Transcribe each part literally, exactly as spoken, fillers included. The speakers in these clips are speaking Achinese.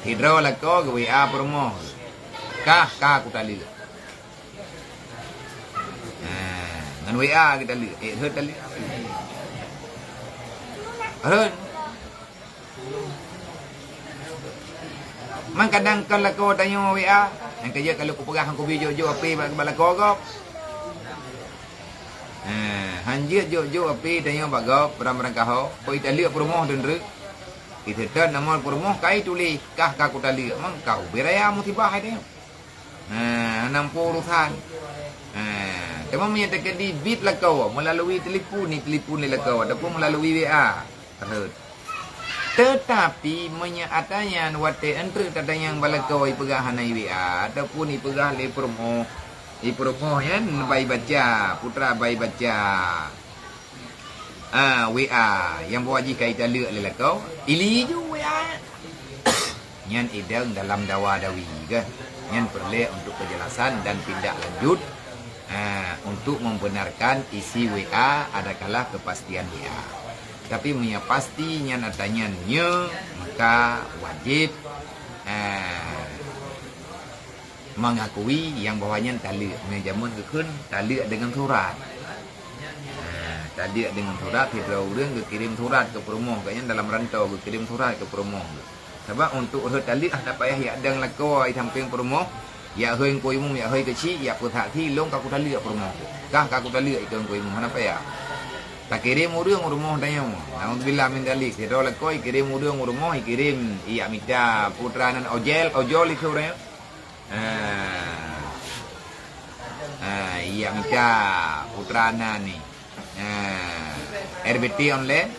Sidroe lakoe geu-W A peurumoh. Kah ka kutaleuek. Ha, ngon W A geutaleuek. Eh, rhot taleuek. Rhot. Man kadang kon lakoe tanyoe W A, nyang ka jeuet ka lheueh kupeugah ngon kubi jok-jok api bak, bak lakoe gob. Ha, han jeuet jok-jok api tanyoe bak gob, beurang-beurang kaho, kok italeuek peurumoh deuh treuk. Iseutôt nomor peurumoh ka ituléh, kah ka kutaleuek, man ka ubé raya musibah hai tanyoe. Ha, hana muphom urosan. Ha, teuma meunyoe teukeudi bit lakoe, meulalui telepon, itelepon lé lakoe ataupun meulalui W A, rhot. Teutapi meunyoe atra nyan watée eunteuk tatanyong bak lakoe ipeugah hana i-W A ataupun ipeugah lé peurumoh, i peurumoh nyan bai baca, putra bai baca. Ah, W A nyang bahwa jih ka italeuek lé lakoe, ili ju W A. Nyan idong dalam dawa dawi, kan? Nyan peureulée untuk kejelasan dan tindak lanjut, ah, untuk membenarkan isi W A adakala kepastian W A. Tapi meunyoe pasti nyan atra nyan nyoe, maka wajéb, ah, mengakui nyang bahwa nyan taleuek. Meunyoe jameun geukheun, taleuek deungon surat. Ha, taleuek deungon surat, sidroe ureuëng geukirém surat keu peurumoh geuh nyan dalam rantau, geukirém surat keu peurumoh geuh. Sabab untuk rhot taleuek hana payah jak dong lakoe i sampéng peurumoh, jak hôi Teungku Imum, jak hôi keuchik, jak peusaksi, lôn ka kutaleuek peurumoh geuh. Kah ka kutaleuek ikeu Teungku Imum, hana payah. Takirém ureuëng u rumoh tanyoe. Naudzubillah min dzalik. Sidroe lakoe ikirém ureuëng u rumoh, ikirém, ijak mita putra nan ojol, ojol ikeu ureuëng nyan. Ah. Ah, ijak mita putra nan ni. Ah, R B T online.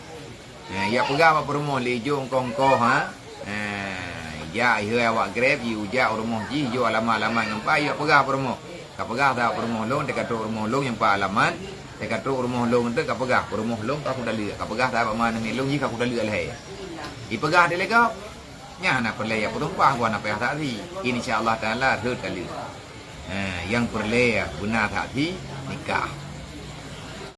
Ah, ijak peugah bak peurumoh lé jok engkoh-engkoh, ha. Ah, ijak ihôi awak Grab, ijak u rumoh jih, ijok alamat-alamat ngon pa, ijak peugah peurumoh. Ka peugah that peurumoh lôn, teuka trok rumoh lôn nyang pa alamat, teuka trok rumoh lôn teuk ka peugah peurumoh lôn ka kutaleuek, ka peugah that bak ma aneuk miet lôn jih ka kutaleuek lhée. Ipeugah dilée gob. Nyan hana peureulée jak peusumpah, gob hana payah saksi. Insya Allah Taala rhot taleuek. Ha, nyang peureulée beuna saksi nikah.